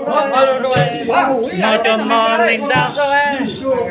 No cov no neeg dag xwb.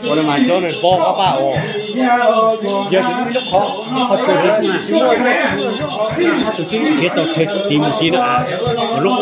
Ua mas cov nws pom qab paj os, yog tus ib lub qhov qhov tsuas tus na, tus tib khiav tau tseg tiv mus tiv na, lub